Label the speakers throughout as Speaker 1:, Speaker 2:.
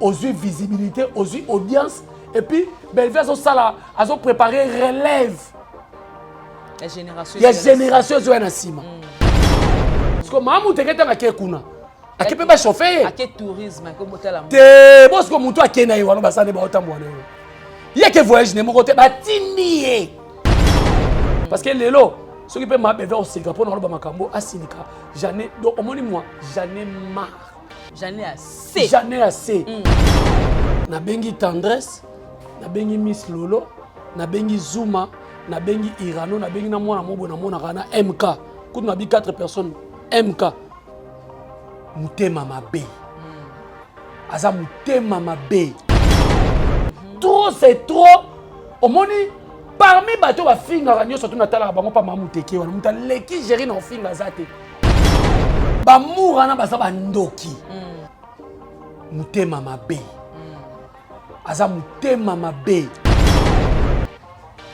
Speaker 1: Ozwi visibilité, ozwi audience et puis Bellevue azosala, azoprépare relève ya génération ezoya na nsima. Parce que mama Muteke ntango ake kuna, ake mpe bachauffe ye te. Bosiko motu ake na ye wana, basala nde baotambola na ye, ye ake voyage ne moko te, batindi ye. Parce que lelo soki mpe ma Bellevue osilika mpo na oloba makambo, asilika jane. Donc omoni, moi j'en ai marre.
Speaker 2: J'en ai assez.
Speaker 1: J'en ai assez. Nabengi Tendresse, nabengi Miss Lolo, nabengi Zuma, nabengi Irano, nabengi na mwana mobo namonaka na MK kutu, nabi 4 personnes. MK motema mabe, aza motema mabe, trop c'est trop. Omoni, parmi bato bafingaka nyonso to natalaka bango mpa Mamuteke wana, moto aleki géri na ofinga aza te. Bamour wana baza bandoki, motema mabe, aza motema mabe.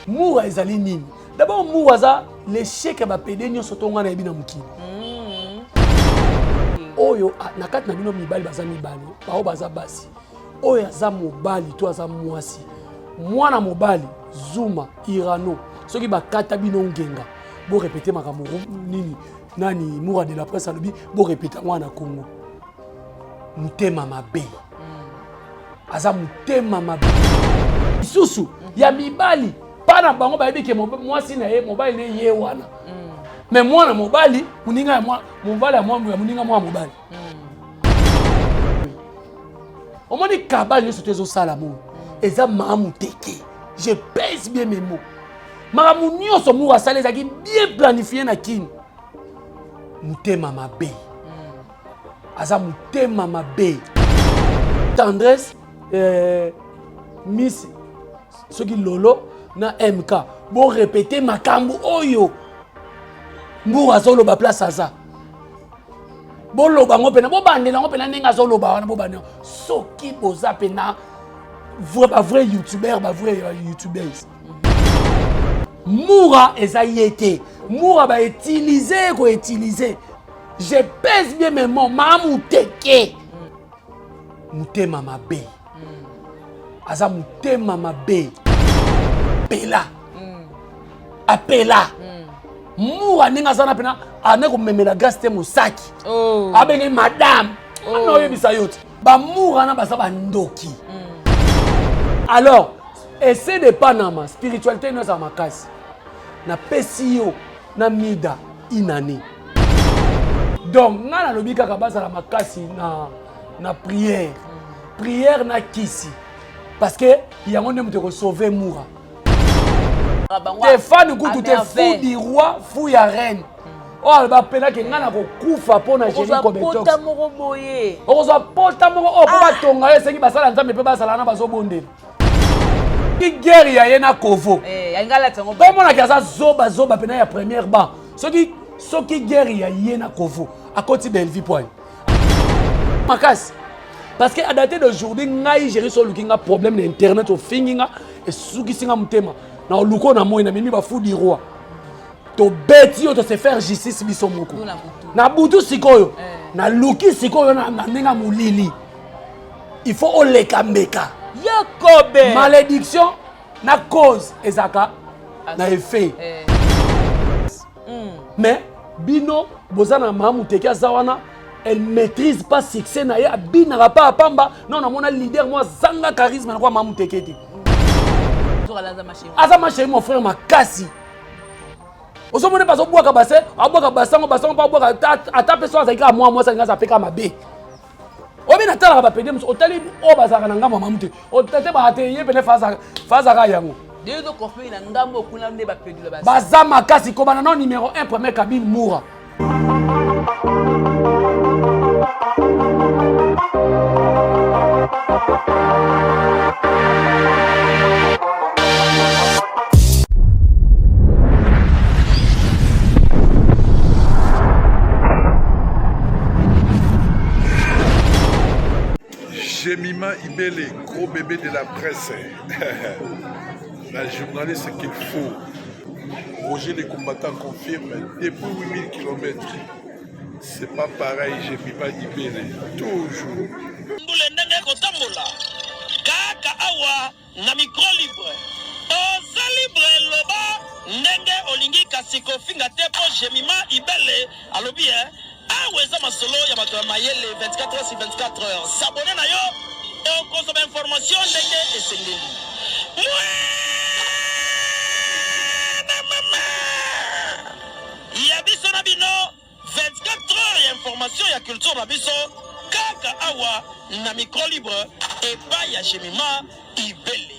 Speaker 1: Mura ezali nini? D'abord Mura aza l'échec ya bapédé nyonso to ngai nayebi na mokili oyo. Na kati na bino mibali baza mibale, bao baza basi. Oyo aza mobali to aza mwasi, mwana mobali Zuma, Irano, soki bakata bino ngenga, borépéter makambo nini nani Mura de la Presse alobi, borépéter yango wana na Congo. Motema mabe, aza motema mabe. Lisusu ya mibali mpa na bango, bayebi ke mwasi na ye, mobali ne ye wana, mais mwana mobali, moninga ya mobali ya moninga mwana mobali. Omoni, kabale nyonso to ezosala mo eza Maamuteke. Je pèse bien mes mots. Makambo nyonso moko asali ezalaki bien planifié na kini. Motema mabe, aza motema mabe. Tendresse, Miss soki Lolo na MK, borépéter makambo oyo Mburu azoloba. Place aza, boloba yango mpena, bobandela yango mpena ndenge azoloba wana, bobandela. Soki boza mpena bavrai youtubeur, bavrai youtubeurs, Mura eza ye te. Mura bautiliser, koutiliser, je pèse bien mes mots. Mamuteke motema mabe, aza motema mabe. Pela apela Mura ndenge aza na mpena ane komemela Grâce te mosaki. Abenge madame ana oyebisa yo te, bamour wana baza bandoki. Alors essaie de Panama, spiritualité no ezala makasi. Napesi yo na mida inane. Donc ngai nalobi kaka bazala makasi na prière, prière na kisi, parce que yango nde moto ekosauve Mura. Stéphane kutu te, fou du roi, fou ya reine oyo aloba mpenake ngai nakokufa mpo na Géri Cobetox.
Speaker 2: Moko boye.
Speaker 1: Okozwa pota moko oyo mpo batonga yo, esengi basala Nzambe mpe bazala na bazobondela. Guerre ya ye na Kovo, tomonaki aza zobazoba mpena ya première ban. Soki guerre ya ye na Kovo akoti Bellevue point makasi, parce que à dater d'aujourd'hui, ngai Géri, so oluki nga problème na internet, ofingi nga, esukisi nga motema na oluko na moi, namemi bafou du roi, tobeti yo, tose faire justice biso moko na butu. Sikoyo naluki sikoyo na ndenge ya molili, il faut oleka mbeka.
Speaker 2: Yakobe.
Speaker 1: Malédiction na cause ezalaka na effet. Mais bino boza na Mamu Teke, aza wana, elle maîtrise pas succès na ye, abinaka pa apamba. Non, namona leader mo azanga charisme na kwa Mamu Teke te. Aza ma chérie, mon frère makasi. Ozomona mpe azobwaka base, abwaka basango, basango mpe abwaka. Ata mpe so azalaki kaka mwa mwasi, alingi aza mpe kaka mabe. Obi natalaka bapédé mosusu, otali oyo bazalaka na ngambo ya Mamu te, otate baka te, ye pene fazaka yango. Baza makasi kobanda nao numéro 1, première cabine Mura.
Speaker 3: Jemima Ibele, gros bébé de la presse. La journaliste qu'il faut. Roger les combattants confirme depuis 8000 km. C'est pas pareil, Jemima Ibele. Toujours.
Speaker 4: Mbula ndenge ekotama. Pambola kaka awa na micro libre. Oza libre loba ndenge olingi kasi kofinga te po Jemima Ibele alobi eh awa eza masolo ya bato ya mayele 24 heures sur 24 heures. S'abonner na yo okozwa ba information ndenge esengeli. Mwana mama ya biso na bino 24 heures ya information ya culture na biso kaka awa na micro libre epai ya Jemima Ibele.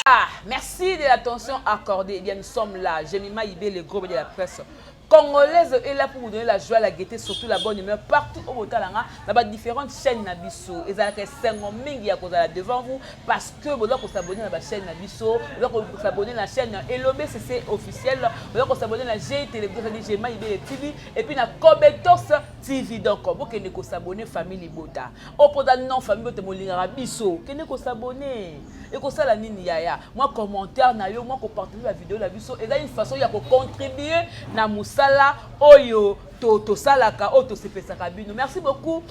Speaker 2: Ah, merci de l'attention accordée. Eh bien, nous sommes là. Jemima Ibele, gros de la presse congolaise est là pour vous donner la joie, la gaieté, surtout la bonne humeur partout au Botalanga, dans les différentes chaînes na biso. Et ça esengo mingi ya kozala devant vous parce que boza ko s'abonner na ba chaîne na biso, boza ko s'abonner na chaîne Elobe CC officiel, boza ko s'abonner na G Télévision, c'est-à-dire Jemima Ibele TV et puis na Kobetos TV. Donc, bokende ko s'abonner famille Libota. Opoza non famille bote molingaka biso, kende ko s'abonner. Ekosala nini yaya? Moi commentaire na yo, moi ko partager la vidéo na biso, eza une façon ya ko contribuer na musala oyo to tosalaka oyo tosepesaka bino. Merci beaucoup.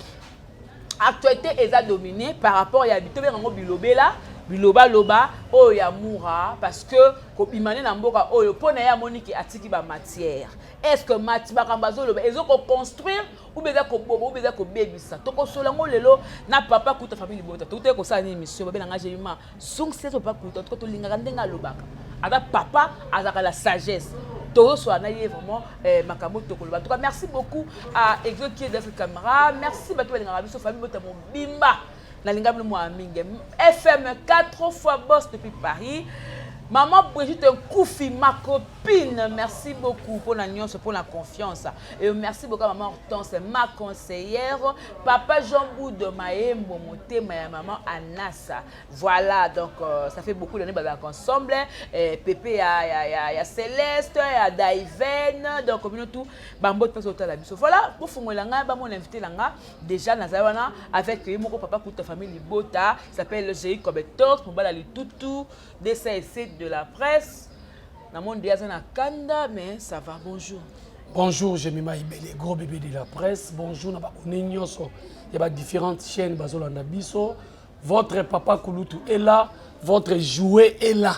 Speaker 2: Actualité eza dominée par rapport ya bitobenga ngo bilobela bilobaloba oyo ya mura parce que kobima nde na mboka oyo mpo na ye amoni ke atiki ba matière. Est-ce que mati makambo azoloba ezo ko construire ou bien eza koboma ou bien eza kobebisa? Tokosola yango lelo na papa kuta famille libota. Tokutaki kosala nini émission babe na nga Jemima sungisi papa kuta en tout cas tolingaka ndenge alobaka, aza papa azalaka la sagesse. Tozosola na ye vraiment eh, makambo tokoloba. En tout cas merci beaucoup à Exo qui est dans cette caméra. Merci bato balingaka biso famille bota mobimba. Nalinga bino mwa mingi. FM 4 fois boss depuis Paris. Maman Brigitte Nkoufi, ma copine, merci beaucoup pour la nuance, pour la confiance. Et merci beaucoup à maman Hortense, ma conseillère. Papa Jean Boud Maembo, Motema ya maman Anassa. Voilà, donc ça fait beaucoup d'années bah, ensemble. Et Pépé, ya, ya, ya, ya Céleste, ya Daiven, donc comme tout, bambo de personnes la biso. Voilà, pour fungola nga, ba mon invité langa, déjà naza wana avec ye moko papa kuta famille Libota, s'appelle Jéi Kobetos, mobala litutu, DCSC de la presse. Na monde ya na kanda, mais ça va. Bonjour.
Speaker 1: Bonjour, Jemima Ibele, gros bébé de la presse. Bonjour, na ba nyonso. Il y a différentes chaînes bazolanda biso. Votre papa Kulutu est là, votre jouet est là.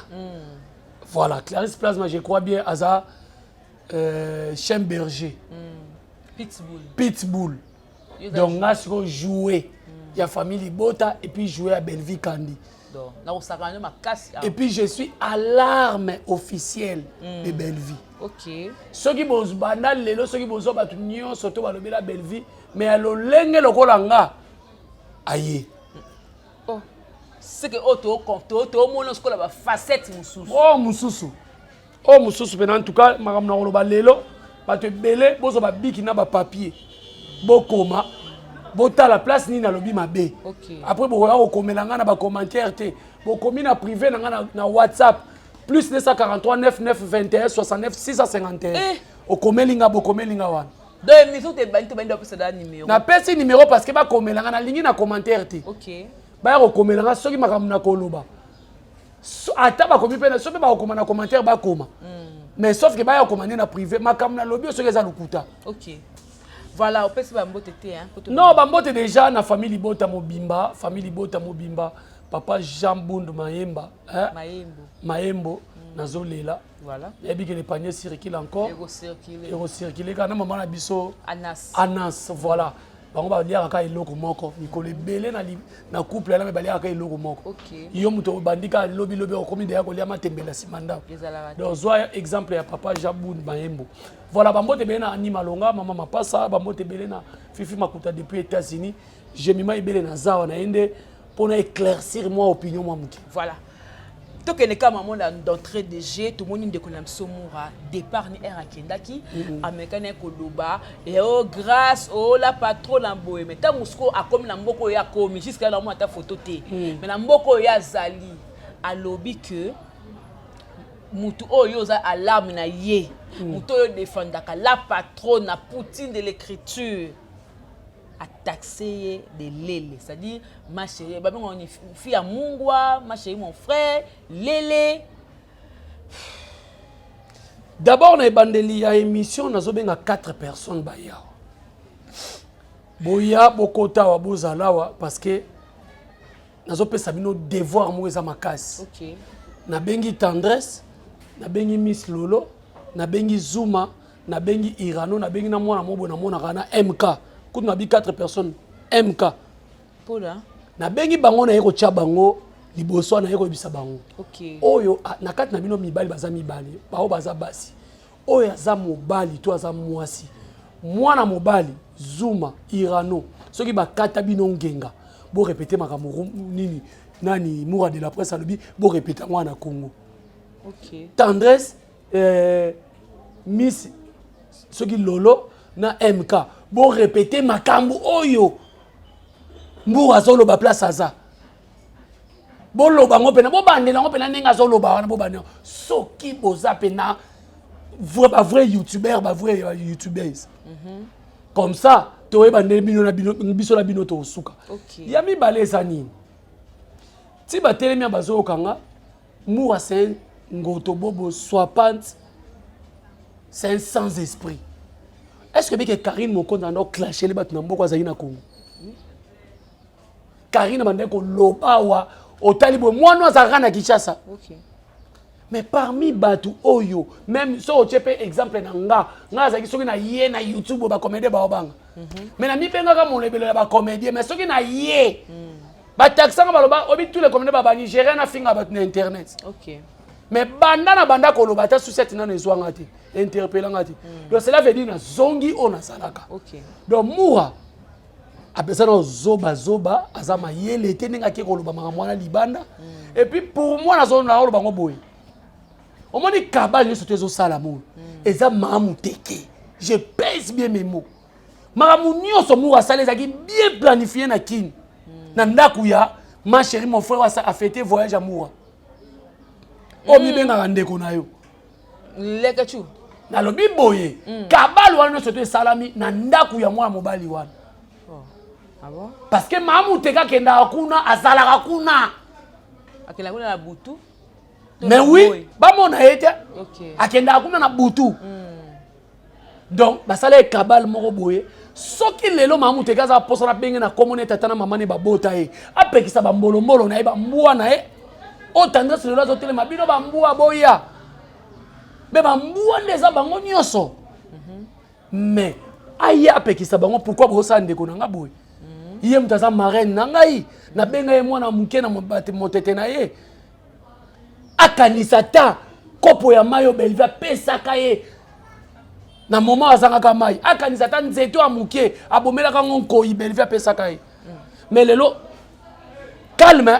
Speaker 1: Voilà, Clarisse Plasma, je crois bien, Aza chien berger.
Speaker 2: Pitbull.
Speaker 1: Pitbull. Donc, là, c'est jouet. Il y a famille Libota et puis jouet à Bellevue Kandi.
Speaker 2: Donc, na osaka no makasi.
Speaker 1: Et puis je suis à l'arme officielle de Bellevue.
Speaker 2: OK.
Speaker 1: Soki bozbanda lelo soki bozo batu nyonso to balobela Bellevue, mais ya lolenge lokola nga aye.
Speaker 2: Oh. C'est que oto to to mona sikola ba facette mususu.
Speaker 1: Oh mususu. Oh mususu pena en tout cas makambo na koloba lelo bato ebele bozo ba biki na ba papier. Bokoma botala place nini nalobi mabe.
Speaker 2: OK.
Speaker 1: Après bokoya kokomela nga na ba commentaire te. Bokomi na privé na nga na WhatsApp plus 243 9 9 21 69 651.
Speaker 2: Eh.
Speaker 1: Okomeli nga bokomeli nga wana.
Speaker 2: Donc émission te bandi to bandi opesa da numéro.
Speaker 1: Na pesi numéro parce que bakomela nga nalingi na commentaire te.
Speaker 2: OK.
Speaker 1: Baya kokomela nga soki makambo na koloba. So, ata bakomi pe na soki bakokoma na commentaire bakoma. Mais sauf que baya kokoma nde na privé makambo na lobi soki eza lokuta.
Speaker 2: OK. Voilà, opesi ba mbote te hein.
Speaker 1: Non, ba mbote déjà na famille Libota Mobimba, famille Libota Mobimba, papa Jean Bundu Mayemba, hein?
Speaker 2: Mayembo.
Speaker 1: Mayembo, nazolela.
Speaker 2: Voilà.
Speaker 1: Yebi que le panier circule encore.
Speaker 2: Ego circule.
Speaker 1: Ego circule kana maman na biso
Speaker 2: Anas.
Speaker 1: Anas, voilà. Bango ba liaka ka eloko moko, mikolo ebele na na couple là mais ba liaka ka eloko moko.
Speaker 2: OK.
Speaker 1: Yo muto bandika lobi lobi okomi deya kolia matembela sima ndako.
Speaker 2: Ezalaka te.
Speaker 1: Donc zwa exemple ya papa Jean Bundu Mayembo. Voilà, bambote ebele na Annie Malonga, mama Mapasa, bambote ebele na Fifi Makuta depuis États-Unis. Jemima ebele na Zawa na yende pour na éclaircir moi opinion moi muke.
Speaker 2: Voilà. Tokende kaka mama na d'entrée de jeu, tomoni ndeko na biso Mura départ ni air akendaki, amekani ye koloba e oh grâce oh la patronne na boye, mais ntango sikoyo akomi na mboka oyo akomi jusqu'à là namona ata photo te. Mais na mboka oyo azali alobi que mutu oyo oza alarme na ye, mutu oyo défendaka la patronne na Poutine de l'écriture a taxé de lele, c'est-à-dire ma chérie, ba bengo ni fille à mungwa, ma chérie mon frère, lele.
Speaker 1: D'abord na ebandeli ya émission nazo benga 4 personnes baya. Boya bokota wa bozala wa parce que Nazopesa bino devoir moko eza makasi.
Speaker 2: Okay.
Speaker 1: Nabengi Tendresse, nabengi Miss Lolo, nabengi Zuma, nabengi Irano, nabengi na mwana moko boye namonaka na MK. Kutu nabi 4 personnes MK.
Speaker 2: Mpona?
Speaker 1: Nabengi bango naye kotya bango liboso, naye koyebisa bango. Oyo na kati na bino mibali baza mibale, bao baza basi. Oyo aza mobali to aza mwasi. Mwana mobali Zuma, Irano, soki bakata bino ngenga, bo répéter makambo nini nani Moura de la presse alobi, bo répéter yango na Congo. Tendresse, Miss soki Lolo na MK, bo répéter makambo oyo Mbour azoloba place aza. Boloba ngo pena, bobandela ngo pena ndenge azoloba wana, bobandela. Soki boza pena vrai, ba vrai youtubeur, ba vrai youtubeurs. Comme ça, toyeba nde bino na bino, biso na bino tosuka. Ya mibale eza nini? Ti batelemi ya bazokanga, Moura c'est un ngoto bobo swapant, c'est un sans esprit. Est-ce que bike Karine Mokonzi ando clasher les bato na mboko azali na Congo? Karine bande ko lobawa otali boye mwana azalaka na Kinshasa. Mais parmi bato oyo, même so otie pe exemple na nga, nga azalaki soki na ye na YouTube ba comédien ba obanga. Mais na mibengaka mon lebelo ya ba comédien, mais soki na ye ba taxanga baloba obi tous les comédiens ba ba Nigérien na finga bato na internet. Mais banda na banda koloba ata sucette nano ezwanga te, interpellanga te. Donc cela veut dire na zongi oyo nasalaka. Donc Moura apesa na zoba zoba aza mayele te ndenge ake koloba makambo wana libanda. Et puis pour moi nazoloba bango boye. Omoni kabale nyonso to ezosala moyo. Eza mamu teke. Je pèse bien mes mots. Makambo nyonso Moura asala ezalaki bien planifié na Kin. Na ndako ya ma chérie mon frère a fêté voyage à Moura. Oyo mibengaka ndeko na yo.
Speaker 2: Leke chu.
Speaker 1: Nalobi boye, kabale wana nyonso to esalami na ndako ya mwana mobali wana.
Speaker 2: Oh. Ah bon?
Speaker 1: Parce que mamu teka akendaka kuna, azalaka kuna.
Speaker 2: Akendaka kuna na butu?
Speaker 1: Mais oui, bamona ye te. Akendaka kuna na butu. Donc, basala ye kabale moko boye. Soki lelo mamu teka aza posa na benge na komona ye tata na mama ne babota ye. Apekisa ba mbolombolo na ye, ba mbwa na ye. Oyo Tendresse lelo azotelema bino ba mbwa boya. Mais ba mbwa nde eza bango nyonso. Mais aye apekisa bango pourquoi bosala ndeko na nga boye. Ye moto aza marraine na ngai, nabenga ye mwana moke na motete na ye. Akanisa ta kopo ya mai oyo Bellevue apesaka ye na moment azangaka mai, akanisa ta nzete ya moke abomelaka ngo nkoi Bellevue apesaka ye. Mais lelo calme.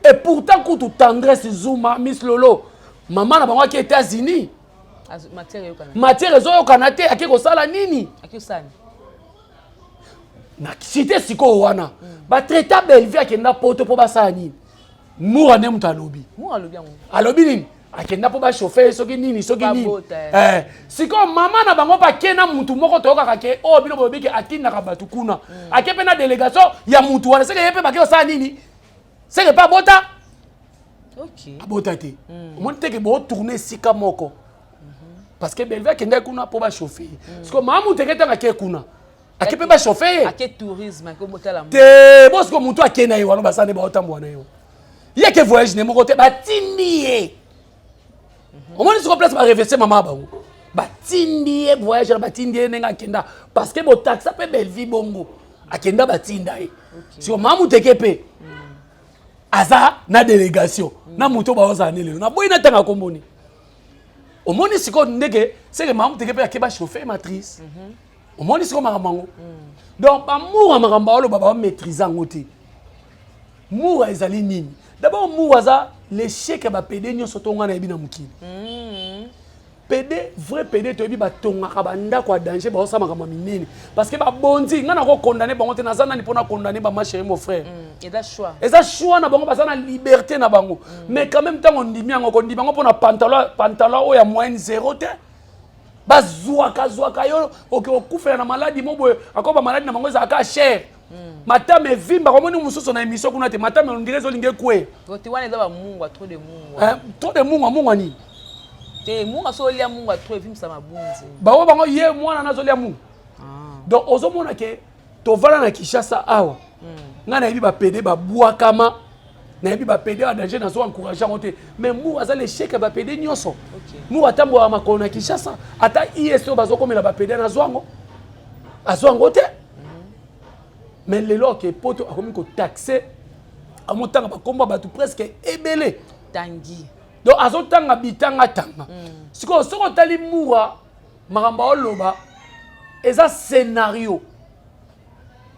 Speaker 1: Et pourtant kutu Tendresse Zuma Miss Lolo mama na bango ake États-Unis. Matière ezoyokana te, ake kosala nini? Na cité sikoyo wana ba traita Bellevue akenda poto po basala nini? Moura nde moto alobi. Alobi nini? Akenda po ba chauffer soki nini, soki nini. Sikoyo mama na bango pa ke na mutu moko toyokaka ke oyo bino boyebi ke atindaka bato kuna. Ake pe na délégation ya mutu wana, seke ye pe bake kosala nini? Seke pe abota? Abota te. Omoni te ke bo tourner esika moko. Parce que Bellevue akendaki kuna po ba chauffer. Sikoyo mama mutu eke tanga ke kuna. Ake pe ba chauffer ye.
Speaker 2: Ake tourisme, ake botala mboka.
Speaker 1: Te, bo sikoyo mutu ake na ye wana basala nde baotambola na ye wana. Ye ke voyage ne moko te, batindi ye. Omoni sikoyo place ba reverser mama bango. Batindi ye voyage na batindi ye ndenge akenda. Parce que botaxa pe Bellevue bongo. Akenda batinda ye. Sikoyo mama muteke pe. Aza na délégation. Na moto baozala ne lelo. Na boyi na tanga komboni. Omoni sikoyo ndenge seke mama muteke pe ake ba chauffer matrice. Omoni sikoyo makambo yango. Donc ba Moura makambo oyo ba maîtriser yango te. Moura ezali nini? D'abord Moura aza l'échec ya ba PD nyonso to nga nayebi na mokili. PD, vrai PD toyebi batongaka ba ndako ya danger, baosala makambo ya minene. Parce que ba bondi, nga nako condamner bango te, naza nani mpona condamner ba ma chérie mon frère.
Speaker 2: Eza choix.
Speaker 1: Eza choix na bango, baza na liberté na bango. Mais quand même ntango ndimi yango, kondima yango mpona pantalon oyo ya moyenne zéro te. Bazwaka, zwaka yo, oke okufela na maladi mo boye, ako ba maladi na bango ezalaka cher. Matame evimba, komoni mosusu na émission kuna te, matame on dirait ezolinga ekweya.
Speaker 2: Kote wana eza ba mungwa, trop de mungwa.
Speaker 1: Hein, trop de mungwa, mungwa nini?
Speaker 2: Te, mungwa so olia mungwa trop evimbisa mabunzi.
Speaker 1: Bango bango ye mwana nazolia mungwa. Donc ozomona ke tovala na Kinshasa awa. Ngai nayebi bapédé babwakama, nayebi bapédé ya danger, nazo encourage yango te. Mais Mour aza l'échec ya bapédé nyonso. Mour atambolaka makolo na Kinshasa, ata is oyo bazokomela bapédé, nazwa yango, azwa yango te. Mais lelo ake Poto, akomi kotaxe, amotanga bakombo ya bato presque ebele.
Speaker 2: Tangi.
Speaker 1: Donc azotanga bitangatanga. Sikoyo soki otali Mura, makambo aoloba eza scénario.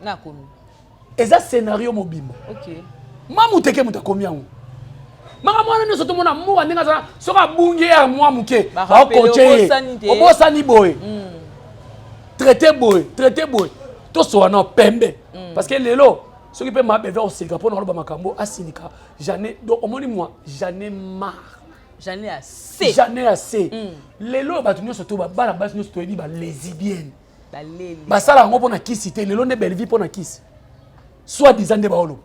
Speaker 2: Nakomi.
Speaker 1: Eza scénario mobimba. Mamuteke moto akomi yango. Makambo wana nyonso tomona Mura ndenge azala, soki abungi ye mwa moke, baokoche ye: "Obosani boye, traité boye, traité boye." Tosowa na pembe, parce que lelo soki mpe mabeve osilika mpona oloba makambo, asilika jane. Donc omoni mwa j'en ai marre.
Speaker 2: J'en ai assez.
Speaker 1: J'en ai assez. Lelo oyo bato nyonso to bana basi nyonso toyebi balesbienne.
Speaker 2: Baleli.
Speaker 1: Basala yango mpona kisi te. Lelo nde Bellevie mpona kisi, soit disant nde baoloba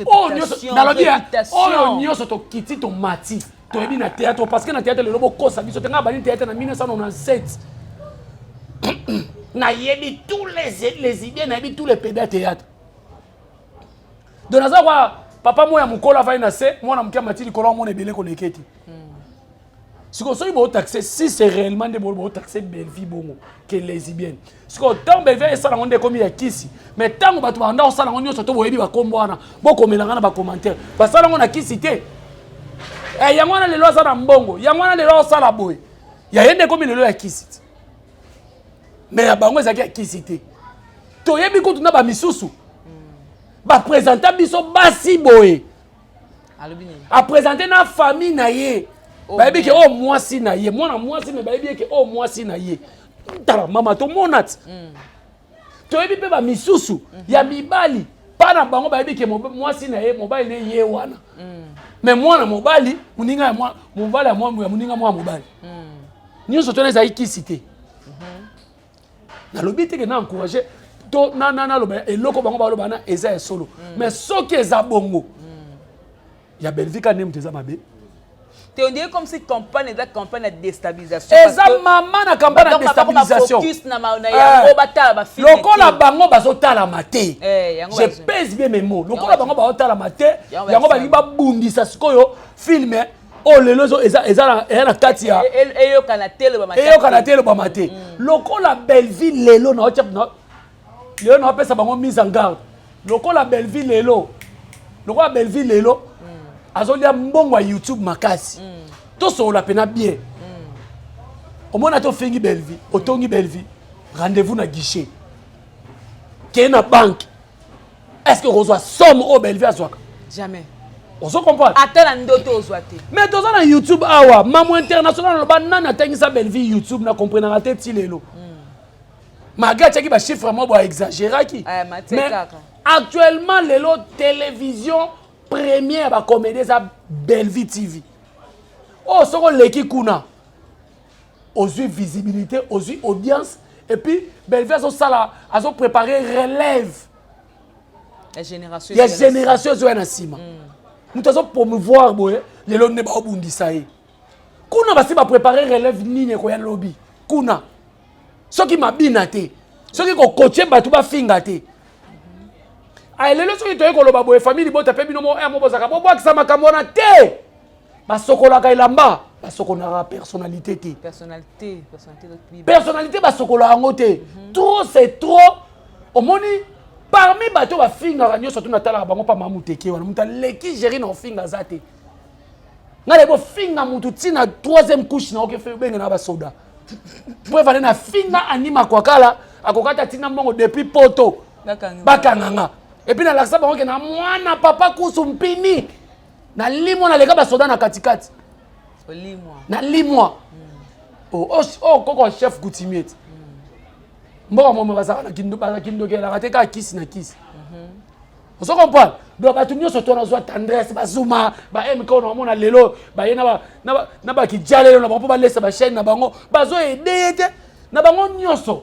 Speaker 1: oyo nyonso nalobi, oyo nyonso tokiti tomati, toyebi na théâtre, parce que na théâtre lelo bokosa biso te. Ngai bani théâtre na 1997, nayebi tous les lesbiennes, nayebi tous les pédés ya théâtre. Donc naza kwa papa moya mokolo avandi na se, mwana moke amati likolo, amona ebele koleke te. Sikoyo soki botaxe, si c'est réellement nde botaxe Bellevie bongo ke lesbienne, sikoyo ntango Bellevie esala yango nde ekomi ya kisi. Mais ntango bato banda kosala yango nyonso to boyebi bakombo wana, bokomelanga na bacommentaire, basala yango na kisi te. Yango wana lelo aza na mbongo, yango wana lelo osala boye, ya ye nde ekomi lelo ya kisi te. Mais ya bango ezalaki ya kisi te. Toyebi kutu na bamisusu baprésenta biso basi boye.
Speaker 2: Alobi nini?
Speaker 1: Aprésente na famille na ye.
Speaker 2: Oh,
Speaker 1: bayebi ke
Speaker 2: merde.
Speaker 1: oyo mwasi na ye, mwana mwasi, me bayebi eke oyo mwasi na ye. Tala mama, tomona ti toyebi mpe bamisusu ya mibali mpa na bango, bayebi ke mwasi na ye, mobali ne ye wana, mais mwana mobali, moninga ya mobali ya moninga, mwana mobali nyonso tona ezali kisi te. Nalobi te ke na encourage to naloba eloko bango baloba na eza ya solo. Mais soki eza bongo, ya Bellevie ka nde moto eza mabe.
Speaker 2: Te, on dirait comme si campagne eza campagne ya déstabilisation.
Speaker 1: Eza mama na campagne ya déstabilisation.
Speaker 2: Focus na yango, batala bafilm.
Speaker 1: Lokola bango bazotalama te,
Speaker 2: Eh, yango
Speaker 1: je pèse bien mes mots, lokola bango bazotalama te,
Speaker 2: Yango
Speaker 1: yango balingi babundisa sikoyo film oyo lelo eza na kati ya
Speaker 2: Eyokana te, elobama te.
Speaker 1: Eyokana te, elobama te. Lokola Bellevie lelo lelo naopesa bango mise en garde, lokola Bellevie lelo azolia mbongo ya YouTube makasi, tosolola mpena bien. Omona tofingi Bellevie, otongi Bellevie, rendez-vous na guichet, kee na banque, est ce que okozwa somme oyo Bellevie azwaka?
Speaker 2: Jamais.
Speaker 1: Ozo comprendre?
Speaker 2: Ata na ndoto ozwa te.
Speaker 1: Mais toza na YouTube awa, mamo international aloba nani atangisa Bellevie YouTube, na comprenaka te ti lelo, malgré atiaki bachiffre moko boye, exagéraki.
Speaker 2: Eh, matie
Speaker 1: Mais
Speaker 2: kaka.
Speaker 1: actuellement lelo télévision première bacomédie eza Bellevie TV. Oyo soki oleki kuna, ozwi visibilité, ozwi audience. Et puis Bellevie azosala, azoprépare relève.
Speaker 2: Ya génération.
Speaker 1: Ya génération ezoya na nsima. Moto azopromouvoir boye, lelo nde baobundisa ye kuna, basi baprépare relève nini ekoya lobi kuna. Soki mabina te, soki kokotie bato bafinga te. Ay, lelo soki toyei koloba boye, famille libota mpe bino mo mo bozalaka bobwakisa makambo wana te. Basokolaka elamba, basokolaka personnalité te.
Speaker 2: Personnalité, personnalité.
Speaker 1: Personnalité basokola yango te. Trop c'est trop. Omoni parmi bato bafingaka nyonso tu, natalaka bango mpa mamuteke wana, moto aleki géri na ofinga aza te. Ngai nayebi ofinga motu ntina troisième couche na oke obenge na basoda po evale na finga anima kwakala akokata atinda mbongo depuis Poto.
Speaker 2: Bakanga.
Speaker 1: Bakanganga et puis nalakisa bango ke na mwana papa kusu mpini, nalimwa, naleka basoda na katikati.
Speaker 2: Olimwa.
Speaker 1: Nalimwa. Oh, oh, oh, koko chef coutumier ti mboka momo bazalaka na bazala kindoki, elaka te kaka kisi na kisi. Ozo comprendre? Donc bato nyonso to nazwa tendresse, bazuma ba mk na bamona lelo baye na bakijalelo na bango mpo balesa bachaîne na bango, bazoede ye te na bango nyonso.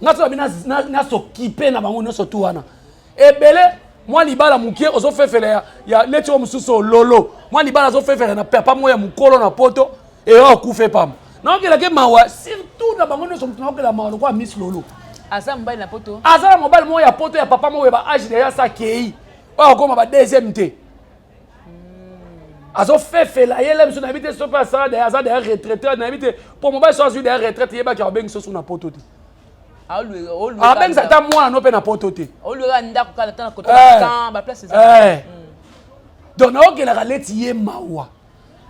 Speaker 1: Nga so babi nasokipe na bango nyonso tu wana ebele. Mwa libala mokie ozofefela ya neti oyo mosusu lolo, mwa libala azofefela na papa moko ya mokolo na Poto, eyo akufe pamba. Naokelake mawa surtout na bango nyonso. Moto naokela mawa lokola Miss Lolo.
Speaker 2: Aza mobali na poto.
Speaker 1: Aza na mobali moko ya poto ya papa moko ya ba age deja sa kei. Oyo akoma ba deuxième te. Azofefela ye le mosusu nayebi te soki asala deja aza deja retraité, nayebi te mpo mobali so azwi deja retraite, yebaki abengi soso na poto te, abengisa ata mwana no mpe na poto te. Donc naokelaka leti ye mawa,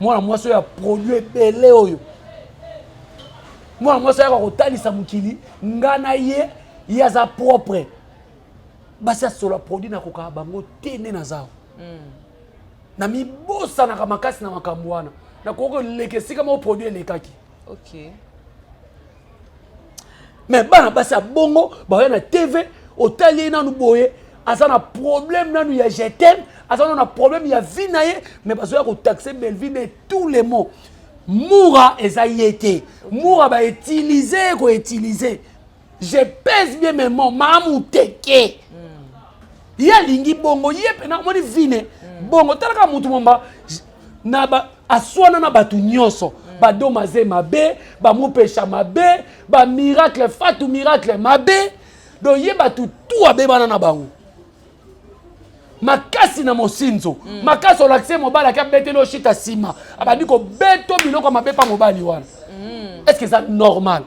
Speaker 1: mwana mwasi oyo ya produit ebele, oyo mwana mwasi ayaka kotalisa mokili nga na ye, ye aza propre. Basi asola produit, nakokaka bango te nde naza na mibosanaka makasi na makambo wana. Nakoki koleka esika moko produit elekaki. Mais bana basi ya bongo baya na TV, otali ye nanu boye, aza na problème nanu ya je t'aime, aza nanu na problème ya vie na ye, mais bazoya kotaxe Bellevue de tous les mots. Mura eza ye te, mura bautilize, koutilize, je pèse bien mes mots, mamuteke. Ye alingi bongo, ye mpena omoni vine bongo. Talaka mutu momba na ba aswana na bato nyonso, badomaze mabe, bamupesha mabe, bamiracle fatu miracle mabe. Donc ye bato tu abebana na bango makasi na mosinzo makasi. Olakisi ye mobali ake abeteli oshita nsima, abandi kobeto biloko ya mabe mpa mobali wana. Est ce que eza normal?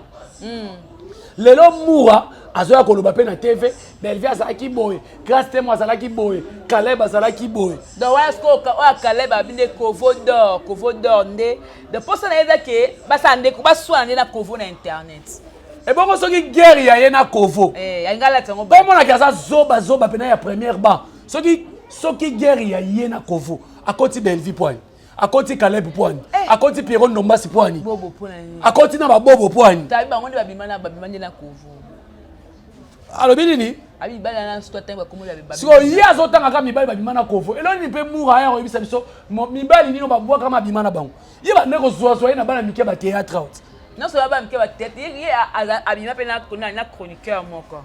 Speaker 1: Lelo mura azoya koloba mpe na TV, Belvi azalaki boye, Grâce Temo azalaki boye, Caleb azalaki boye.
Speaker 2: Donc wana sikoyo oyo Caleb abi nde Kovo d'or, Kovo d'or nde. Donc mposa na ye eza ke basala nde baswana nde na Kovo na internet.
Speaker 1: Ebongo soki guerre ya ye na Kovo,
Speaker 2: alingi alakisa yango.
Speaker 1: Omonaki aza zoba zoba mpena ya première ban. Soki guerre ya ye na Kovo, akoti Belvi poani, akoti Caleb poani, akoti Piero Ndombasi poani,
Speaker 2: bobo mpona nini?
Speaker 1: Akoti na babobo poani?
Speaker 2: Tabi bango nde babima na babima nde na Kovo.
Speaker 1: Alobi nini?
Speaker 2: Abi mibali na soto atangi bakombo ya
Speaker 1: Sikoyo ye azotanga mibali babima na Kovo, elo nini? Mpe mura aya koyebisa biso mibali nini babwakama abima na bango. Ye bande kozwazwa ye na bana mike ba théâtre out.
Speaker 2: Nyonso ya bana mike ba théâtre, ye abima mpe na chroniqueur moko.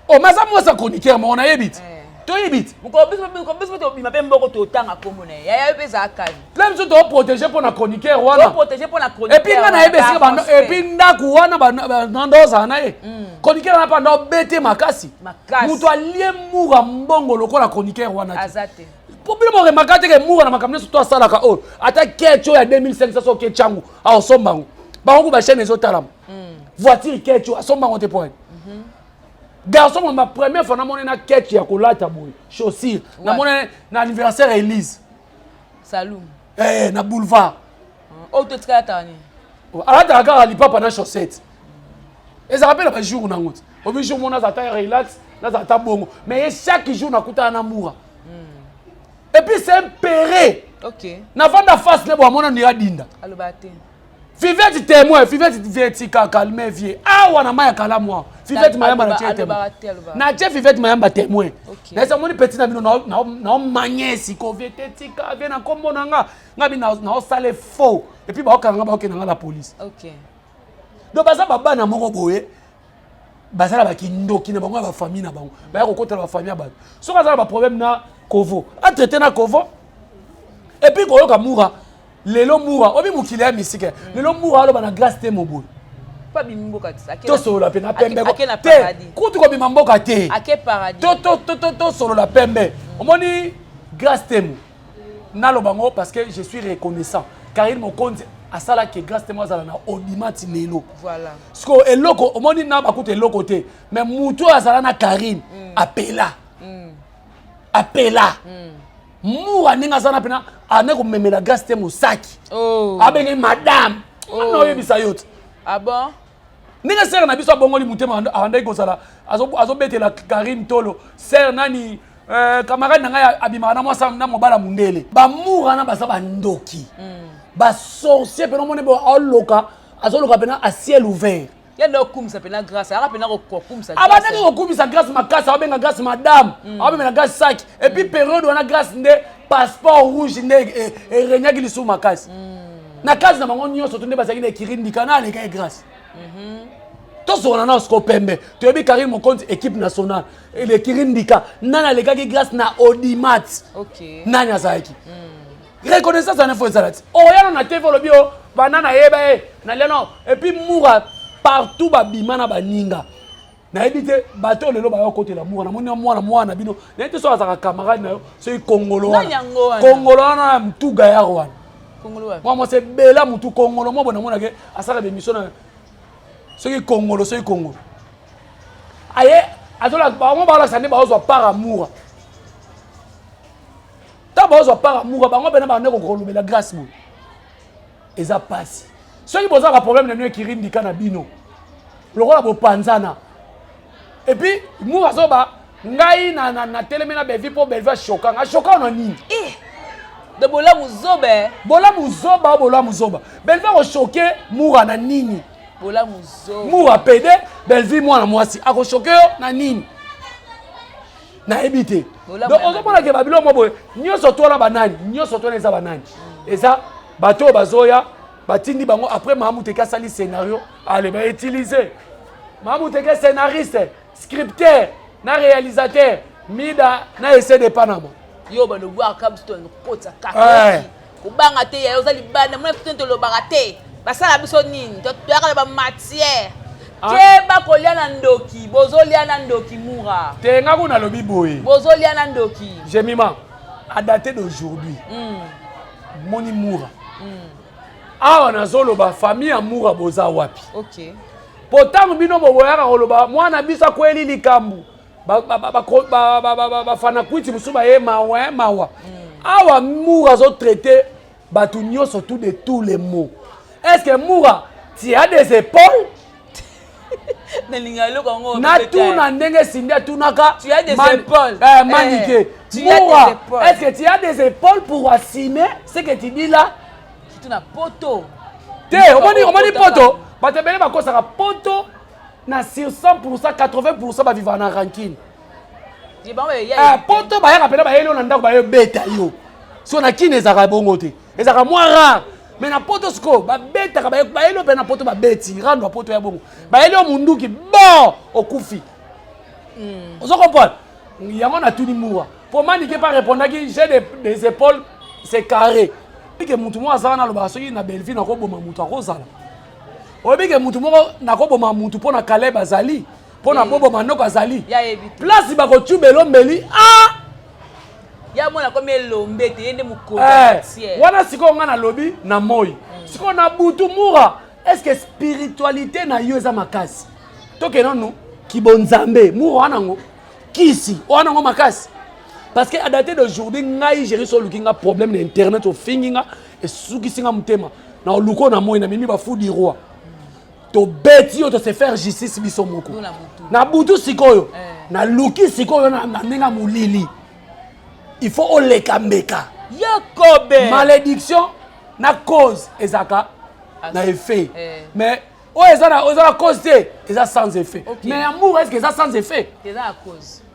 Speaker 1: O mais aza mwasi ya chroniqueur moko, nayebi ti toyebi ti.
Speaker 2: Mokolo biso mpe tobima mpe mboko, totanga kombo na ye, yaya yo mpe ezala kali.
Speaker 1: Ple biso toprotege mpo na chroniqueur wana.
Speaker 2: Toprotege mpo na chroniqueur.
Speaker 1: Et puis nga nayebi esika bando, et puis ndako wana bando ozala na ye chroniqueur wana mpe ando obete makasi.
Speaker 2: Makasi.
Speaker 1: Moto alie mura mbongo lokola chroniqueur wana te.
Speaker 2: Aza te.
Speaker 1: Po bino moremaka te ke mura na makambo nyonso to asalaka oyo, ata ketch oyo ya 2500 soki etyango aosomba yango, bango ku bachaîne ezotalama, voiture ketch oyo asomba yango te. Point garçon, ma première fois namoni na ketch ya kolata boye, chaussure, namoni na anniversaire ya Elise.
Speaker 2: Salum.
Speaker 1: Eh, na boulevard.
Speaker 2: Oyo totikala tala nini?
Speaker 1: Alataka kaka lipapa na chaussette, ezalaka mpe na bajour nango te. Obi jour moko nazala ta relax, nazala ta bongo, mais ye chaque jour nakutana na mura. Et puis c'est un péré. Navanda face ne bo amona ndira dinda.
Speaker 2: Aloba te.
Speaker 1: Fivette témoin, Fivette vie tika calme vie awa na maya kalamu awa, Fivette Mayamba na tie témoin.
Speaker 2: Alobaka te, alobaka.
Speaker 1: Na tie Fivette Mayamba témoin. Nayesa moni petit na bino naomanye siko vie te, tika vie na nkombo na nga, nga bi naosala faux et puis baokanga nga, baokenda nga la police. Donc baza babana moko boye, baza na bakindoki na bango ya bafamille na bango, baya kokotela bafamille ya bato. Soki aza na baproblème na Kovo, atraite na Kovo. Et puis koyoka mura lelo, mura obi mokili ya misike lelo, mura aloba na Grâce te moboye.
Speaker 2: Mpo abimi mboka te.
Speaker 1: Tosolola mpe na pembe.
Speaker 2: Ake na
Speaker 1: te
Speaker 2: paradis.
Speaker 1: Kutu kobima mboka te.
Speaker 2: Ake paradis.
Speaker 1: Tosolola pembe. Omoni Grâce Temo, naloba ngo parce que je suis reconnaissant. Karine Mokonzi asalaki Grâce Temo azala na odimati lelo. Siko eloko omoni na bakuta eloko te, mais mutu oyo azala na Karine apela apela mura ndenge aza na mpena ane komemela Grâce te mosaki. Abenge madame ana oyebisa yo te.
Speaker 2: Ah bon?
Speaker 1: Ndenge sere na biso abongoli motema, abandaki kozala azobetela Karine tolo sere nani, camarade na ngai abimaka na mwasi na mobala mundele. Bamour wana baza bandoki, basorcier mpena. Omoni bo aoloka, azoloka mpena a ciel ouvert.
Speaker 2: Ye nde okumisa mpena Grâce, ayaka mpena kokumisa.
Speaker 1: Abandaki kokumisa Grâce makasi, aobenga Grâce madame, aobemela Grâce saki. Et puis période wana Grâce nde passeport rouge nde eregnaki lisusu makasi na kasi na bango nyonso to nde bazalaki na ekiri ndika na aleka ye Grâce. Tosokola na siko pembe, toyebi Karine Mokonzi, équipe nationale elekiri ndika. Nani alekaki Grâce na audimat? Nani azalaki reconnaissance wana? Fo ezala ti oyano na TV, olobi o banda nayeba ye nalia no. Et puis mura partout babima na baninga. Nayebi te bato oyo lelo baya kotela mura. Namoni mwana mwana na bino, nayebi te soki azalaka camarade na yo, soki kongolo wana, kongolo wana ya mutu gayar wana, mwa mwasi ebela mutu kongolo mwa boye. Namonake asalaka bemission na soki kongolo, soki kongolo aye azola bango, balakisa nde baozwa part ya mura. Ntango baozwa part ya mura, bango mpena bande kokolobela grâce boye. Eza pasi soki boza ba problème na bino ekirindika na bino lokola bopanzana. Et puis mura azoba ngai natelemi na Belvi mpo Belvi ashoka nga. Ashoka na nini?
Speaker 2: Eh, de bolamu zoba.
Speaker 1: Bolamu zoba, bolamu zoba. Belvi akoshoke mura na nini?
Speaker 2: Bolamu zoba.
Speaker 1: Mura pede, Belvi mwana mwasi akoshoke yo na nini? Nayebi te. Donc ozomona ke babilo mo boye nyonso to wana banani, nyonso to wana eza banani? Eza bato oyo bazoya, batindi bango. Après Mahamuteke asali scénario, ale bautilize Mahamuteke, scénariste, scripteur na réalisateur, Mida na ese de Panama.
Speaker 2: Yo balobwaka biso, tokota kaka kobanga te. Yayo oza libanda, mona biso tolobaka te. Basala biso nini? Toyaka na bamatière. Keba kolia na ndoki, bozolia na ndoki mura.
Speaker 1: Te, nga kuna nalobi boye.
Speaker 2: Bozolia na ndoki.
Speaker 1: Jemima, à dater d'aujourd'hui, moni mura awa nazoloba, famille ya mura, boza wapi? Po ntango bino boboyaka koloba mwana biso akweli likambo, bafana kwiti mosusu baye mawa mawa. Awa mura azotraite bato nyonso tout de tous les mots. Est ce que mura, tu as des épaules?
Speaker 2: Nalinga eloko yango.
Speaker 1: Natuna ndenge Sindi atunaka.
Speaker 2: Tu as des épaules?
Speaker 1: Manike. Moura, est-ce que tu as des épaules pour assumer ce que tu dis là?
Speaker 2: Surtout na poto.
Speaker 1: Te, omoni, omoni poto, bato ebele bakosaka poto na sur 100, 80 bavivaka na rancune. Poto bayaka mpena, bayeli yo na ndako, bayobeta yo. So na kini ezalaka bongo te, ezalaka mwa rare. Mais na poto sikoyo babetaka, bayeli yo mpe na poto, babeti rando ya poto ya bongo, bayeli yo munduki, bon, okufi. Ozo comprendre yango? Natuni mura po Manike pa répondaki: j'ai des épaules, c'est carré. Ke mutu moko azala nalobaka soki na Bellevue nakoboma mutu, akozala oyebi ke mutu moko nakoboma mutu mpo na Caleb azali, mpo na Bobo Manoko azali place bakotuba elombeli. Ah!
Speaker 2: Ya mwana komi elombe te, ye nde mokonzi.
Speaker 1: Wana sikoyo ngai nalobi na moi, sikoyo na butu. Mura, est ce que spiritualité na yo eza makasi? Toke nanu kibonzambe. Mura wana yango kisi wana yango makasi, parce que à dater d'aujourd'hui, ngai géri, so oluki nga problème na internet, ofingi nga, esukisi nga motema, na oluko na moi, namemi bafu du roi, tobeti yo, tose faire justice biso moko na butu. Sikoyo naluki sikoyo na ndenge ya molili, il faut oleka mbeka.
Speaker 2: Yakobe.
Speaker 1: Malédiction na cause ezalaka na effet, mais oyo eza na cause te, eza sans effet. Mais amour, est ce que eza sans effet?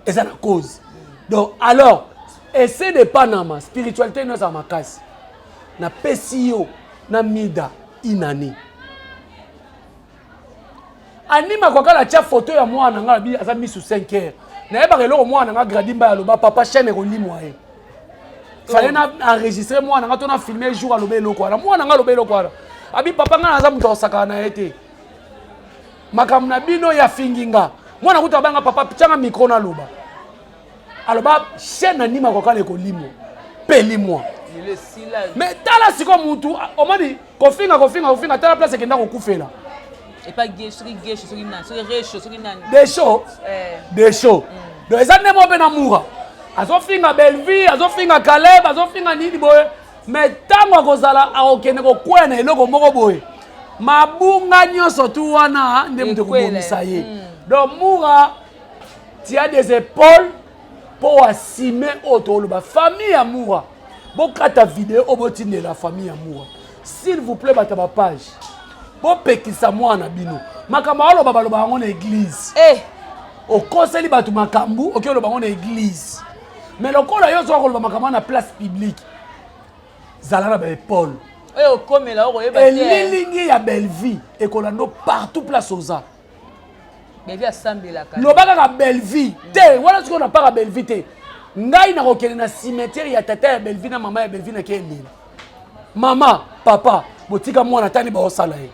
Speaker 2: Eza
Speaker 1: na cause. Donc alors, essaie de Panama, spiritualité no ezala makasi. Napesi yo na Mida inani anima kwaka. Natia foto ya mwana nga, abi aza misu 5 heures. Nayebaka eloko mwana nga gradi mba aloba: papa, chaîne ekolimwa ye. Fallait na enregistre mwana nga to na filme jour aloba eloko wana. Mwana nga aloba eloko wana, abi: papa, nga naza moto akosakana na ye te. Makambo na bino ya fingi nga, mwana kuta abanga: papa, tianga micro naloba. Aloba chaîne anima kwakala ekolimwa mpe limwa. Mais tala sikoyo, mutu omoni kofinga, kofinga, kofinga, tala place ekenda kokufela. Desho, desho. Donc eza nde moko mpe na mura azofinga Bellevue, azofinga Caleb, azofinga nini boye. Mais ntango akozala, akokende kokwea na eloko moko boye, mabunga nyonso tu wana nde moto ekobomisa ye. Donc mura, tu as des épaules mpo asime oyo toloba. Famille ya mura, bokata video oyo, botindela famille ya mura, s'il vous plaît. Bato ya bapage, bopekisa mwana bino makambo aloba. Baloba yango na église. Okoseli bato makambo, oki oloba yango na église, mais lokola yo ozoka koloba makambo wana na place publique, zala na baepole.
Speaker 2: Oyo okomela, okoyeba.
Speaker 1: Elilingi ya Bellevue ekolanda partout place oza.
Speaker 2: Bellevue asambelaka.
Speaker 1: Loba kaka Bellevue te wana. Sikoyo na part ya Bellevue te, ngai nakokende na cimetière ya tata ya Bellevue na mama ya Bellevue, nake elela: mama, papa, botika mwana tani baosala ye.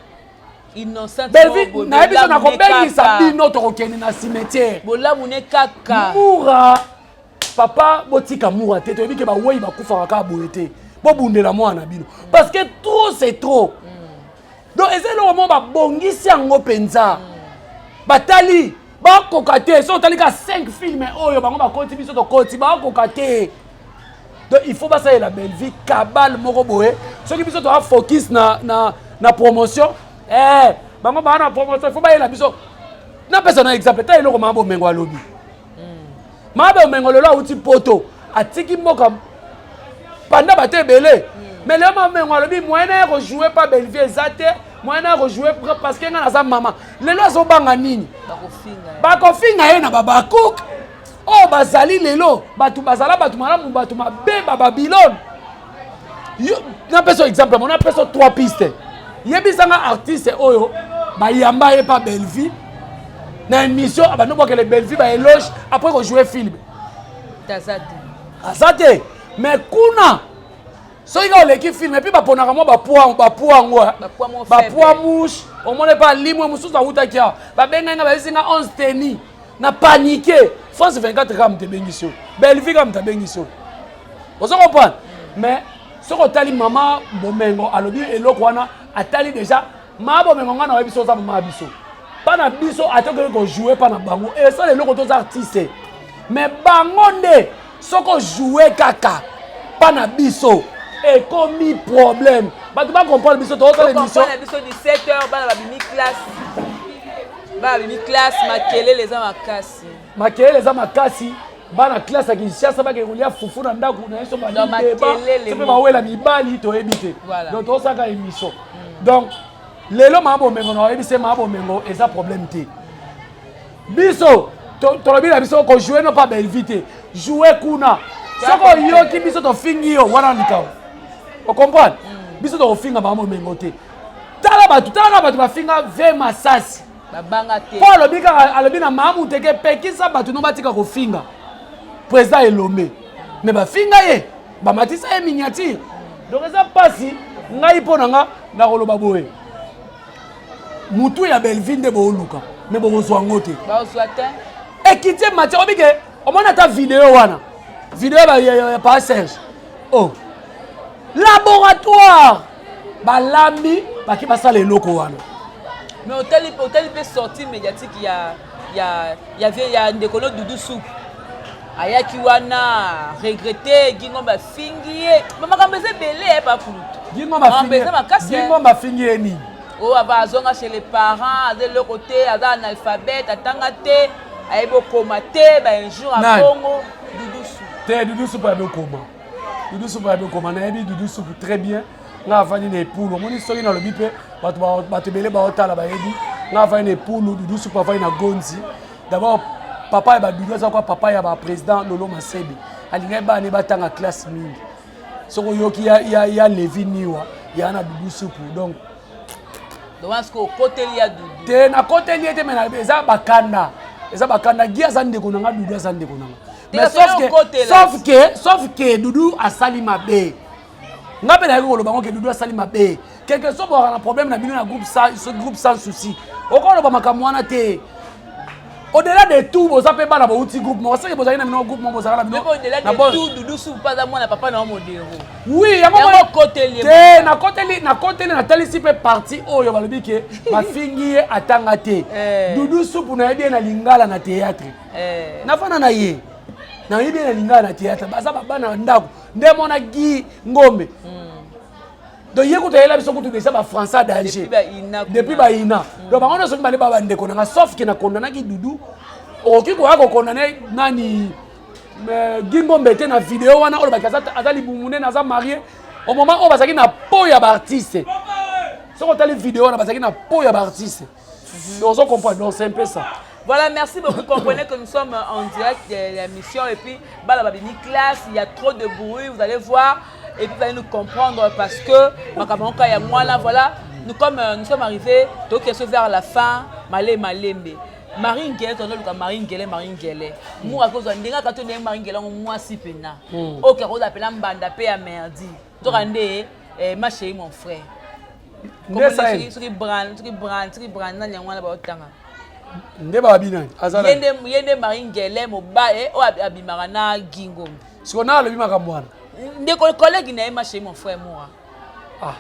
Speaker 2: Innocente.
Speaker 1: Bellevue nayebi biso nakobengisa bino tokokende na cimetière.
Speaker 2: Bolamu ne kaka.
Speaker 1: Mura papa botika mura te, toyebi ke bawei bakufaka kaka boye te, bobundela mwana na bino parce que trop c'est trop. Donc eza eloko moko babongisi yango mpenza, batali bakoka te. Soki otali kaka 5 filme oyo bango bakoti, biso tokoti, bakoka te. Donc il faut basalela Bellevue cabale moko boye. Soki biso toa focus na promotion, bango baa na promotion, il faut bayela biso. Napesa na exemple ta eloko maa Bomengo alobi. Maa Bomengo lelo awuti Poto, atiki mboka panda bato ebele, mais lelo maa Bomengo alobi moyen na ye kojouer pa Bellevue eza te, moyen na ye kojouer parce que ngai naza mama. Lelo azobanga nini? Bakofinga ye na babakuk oyo bazali lelo. Bato bazala bato malamu, bato mabe ba Babylone. Napesa exemple mo, napesa trois pistes. Yebisanga artiste oyo bayamba ye pa Bellevue na émission, abandi bwakele Bellevue baéloge après kojouer film. Aza te. Mais kuna soki kaka oleki film, et puis baponaka mwa bapoids yango, bapoids mouche, omoni epa limwe mosusu awutaki awa, babengai nga, bayebisi nga 11 teni na panique. France 24 kaka moto ebengisi yo, Bellevue kaka moto abengisi yo, ozo comprendre? Mais soki otali mama Bomengo alobi eloko wana, atali déjà mama Bomengo. Ngai na oyebi biso, oza mama ya biso, mpa na biso, ata okoki kojouer mpa na bango, esala eloko, toza artiste. Mais bango nde soki ojouer kaka mpa na biso, ekomi problème. Bato bacomprendre biso, tozosala émission.
Speaker 2: Biso 17 heures, bana babimi classe, bana babimi classe, makelele eza makasi.
Speaker 1: Makelele eza makasi. Bana classe ya Kinshasa bakende kolia fufu na ndako na biso, badeba mpe bawela mibali, toyebi te. Donc tozosalaka émission. Donc lelo maa Bomengo na oyebi se maa Bomengo eza problème te. Biso tolobi na biso kojouer no pa Bellevue te, joue kuna. Soki oyoki biso tofingi yo, wana likambo ocomprendre. Biso tokofinga maa Bomengo te. Tala bato, tala kaka bato bafinga ve masasi.
Speaker 2: Babanga te.
Speaker 1: Mpo alobi kaka, alobi na Mamu Teke, pekisa bato no batika kofinga président Elombe, mais bafinga ye, bamatisa ye miniature. Donc eza mpasi. Ngai mpo na nga nakoloba boye, mutu ya Bellevue nde booluka, mais bokozwa yango te.
Speaker 2: Bazwa te.
Speaker 1: Ekiti matière obike. Omoni ata video wana, video ya pa Serge, oh laboratoire, balambi baki basala eloko wana.
Speaker 2: Mais otali mpe sortie médiatique ya ndeko no Dudu Supu, ayaki wana regretter Gingombe afingi ye. Makambo eza ebele bakulutu.
Speaker 1: Eza makasi. Gingombe afingi ye nini?
Speaker 2: Oyo ava azonga chez les parents, aza eloko te, aza analphabète, atanga te, ayebi okoma te, bainjure abongo Dudu Supu.
Speaker 1: Te, Dudu Supu ayebi okoma. Dudu Supu ayebi okoma, nayebi Dudu Supu très bien. Nga avandi na Epulu. Omoni, soki nalobi mpe bato ebele baotala bayebi nga avandi na Epulu. Dudu Supu avandi na Gonzi. D'abord papa ya badudu aza kwa papa ya baprésident Lolo Masebe, alingaki bana batanga classe mingi. Soki oyoki ya Levi Niwa ya na Dudu Supu, donc
Speaker 2: Okoteli ya Dudu?
Speaker 1: Te, nakoteli ye te, mais eza bakanda, eza bakanda. Gi aza ndeko na nga, Dudu aza ndeko na nga, mais sauf que Dudu asali mabe. Nga mpe nayaki koloba ngo ke Dudu asali mabe. Quelque soit bokaka na problème na bino na groupe, groupe Sans Souci, okoloba makambo wana te. Au-delà de tout, boza mpe bana bouti groupe moko. Soki bozalaki na bino groupe moko, bozalaka na bino.
Speaker 2: Au-delà de tout, Dudu Supu aza mwana papa na yo Modero.
Speaker 1: Oui, yango te, nakoteli, nakoteli, natalisi mpe parti oyo balobi ke bafingi ye atanga te. Dudu Supu nayebi ye na lingala na théâtre, nafanda na ye, nayebi ye na lingala na théâtre. Baza babana na ndako nde mona Gi Ngombe. Donc ye kutu ayela biso kutu déjà bafrançais danger depuis baina. Donc bango nyonso mibale ba bandeko nanga, sauf ke nakondanaki Dudu. Okoki koya kokondane nani, Gingombe te na video wana oyo baki aza libumu nene, aza marié au moment oyo bazalaki na po ya baartiste. Soki otali video wana, bazalaki na po ya baartiste. Donc ozo comprendre, donc c'est un peu ça.
Speaker 2: Voilà, merci beaucoup. Comprenez que nous sommes en direct de la mission et puis, bah, la classe, il y a trop de bruit, vous allez voir et puis vous allez nous comprendre parce que, makambo ya moi là, voilà, nous comme nous sommes arrivés, donc vers la fin, malé malembe. Marie Ngele, tozoluka Marie Ngele, Marie Ngele mu akozwa ndenge aka to ndenge Marie Ngele yango mwasi mpena oyo akozwa mpena mbanda mpe ya merdi toka nde. Ma chérie, mon frère.
Speaker 1: Nde Sahel.
Speaker 2: Soki Brand, soki Brand, soki Brand nani yango wana baotanga.
Speaker 1: Nde babi nani? Aza
Speaker 2: nani? Ye nde Marie Ngele mobali eh, oyo abimaka na Gingombe.
Speaker 1: Siko na alobi makambo wana.
Speaker 2: Ndeko collègue na ye ma chérie mon frère Moura.
Speaker 1: Ah.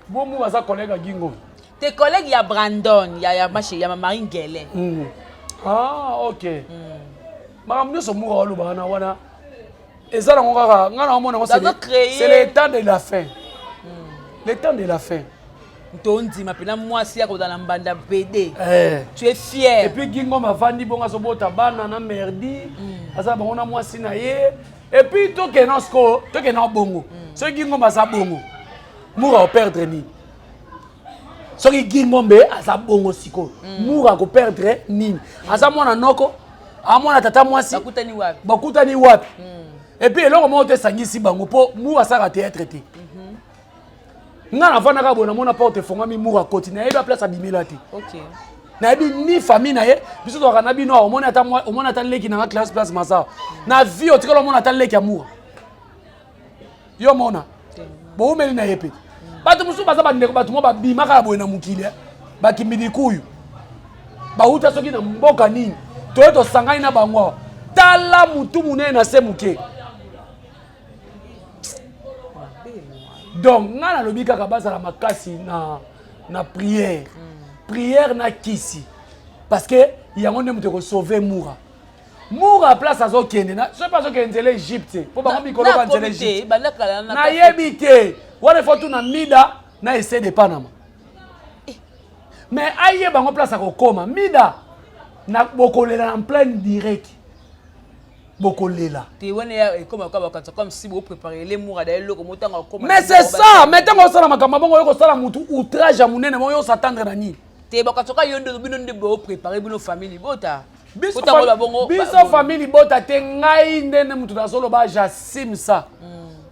Speaker 1: Bo Moura aza collègue ya Gingombe.
Speaker 2: Te collègue ya Brandon ya ya ma chérie ya Marie Ngele.
Speaker 1: Ah, OK. Makambo nyonso Moura aloba wana wana eza nango kaka ngai naomona yango c'est le temps de la fin. Le temps de la fin.
Speaker 2: Tondima mpena mwasi ya kozala mbanda pede eh. Tu es fier.
Speaker 1: Et puis Gingom avandi bongo azobota bana na merdi aza bango na mwasi na ye et puis tokenda sikoyo tokenda bongo soki Gingom aza bongo Mura operdre nini? Soki Gingombe aza bongo sikoyo Mura akoperdre nini? Aza mwana noko, amwana tata mwasi,
Speaker 2: bakutani wapi?
Speaker 1: Bakutani wapi? Et puis eloko moko te esangisi bango mpo Mura asalaka théâtre te. Nga navandaka boye, namona porte efongwami, Mura akoti, nayebi place abimela te. Nayebi ni famille na ye. Biso tozalaka na bino awa, omoni ata omoni ata leki na nga classe place masawa na vie, otikala omona ata leki ya Mura? Yo mona boumeli na ye mpe bato mosusu baza bandeko, bato mo babimaka ya boye na mokili eh. Bakimbilikuyu bauta soki na mboka nini, toye tosangani na bango awa, tala mutu monene na se moke. Donc nga nalobi kaka bazala makasi na prière, prière na kisi, parce que yango nde moto ekosauve Mura. Mura place azokende soki mpe azokende nzela Egypte, mpo bango mikolo ba nzela Egypte nayebi te. Wana ifo tuna Mida na ese de Panama, mais ayeba yango place akokoma. Mida na bokolela na pleine direct, bokolela.
Speaker 2: Te, wana ekoma kaka bakanisa comme si bopréparé le Mura da eloko motango akoma.
Speaker 1: Mais c'est ça, mais ntango osala makambo bongo, oyo kosala mutu outrage ya monene bongo, yo osatendre na nini?
Speaker 2: Te, bakanisa yo nde bino nde bopréparé, bino famille libota.
Speaker 1: Biso famille libota te. Ngai ndenge mutu nazoloba, j'assume ça,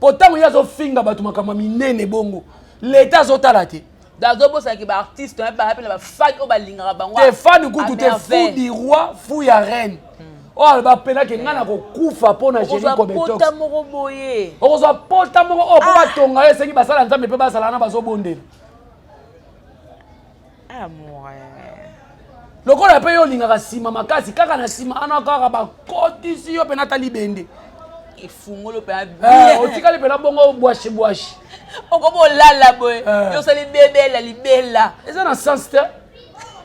Speaker 1: po ntango ye azofinga bato makambo ya minene bongo, leta azotala te.
Speaker 2: Azobosanaki baartiste baya mpe na bafan oyo balingaka bango.
Speaker 1: Te, fan kutu te, fou du roi, fou ya reine oyo aloba mpenake ngai nakokufa mpo na Jeriko.
Speaker 2: Pota moko boye.
Speaker 1: Okozwa pota moko oyo mpo batonga yo, esengi basala Nzambe mpe bazala wana bazobondela. Lokola mpe yo olingaka nsima makasi, kaka na nsima wana kaka bakotisi yo mpena ata libende.
Speaker 2: Efungolo mpe.
Speaker 1: Otikali mpena bongo bwashi bwashi.
Speaker 2: Okomi olala boye, yo osali bebela libela.
Speaker 1: Eza na sens te.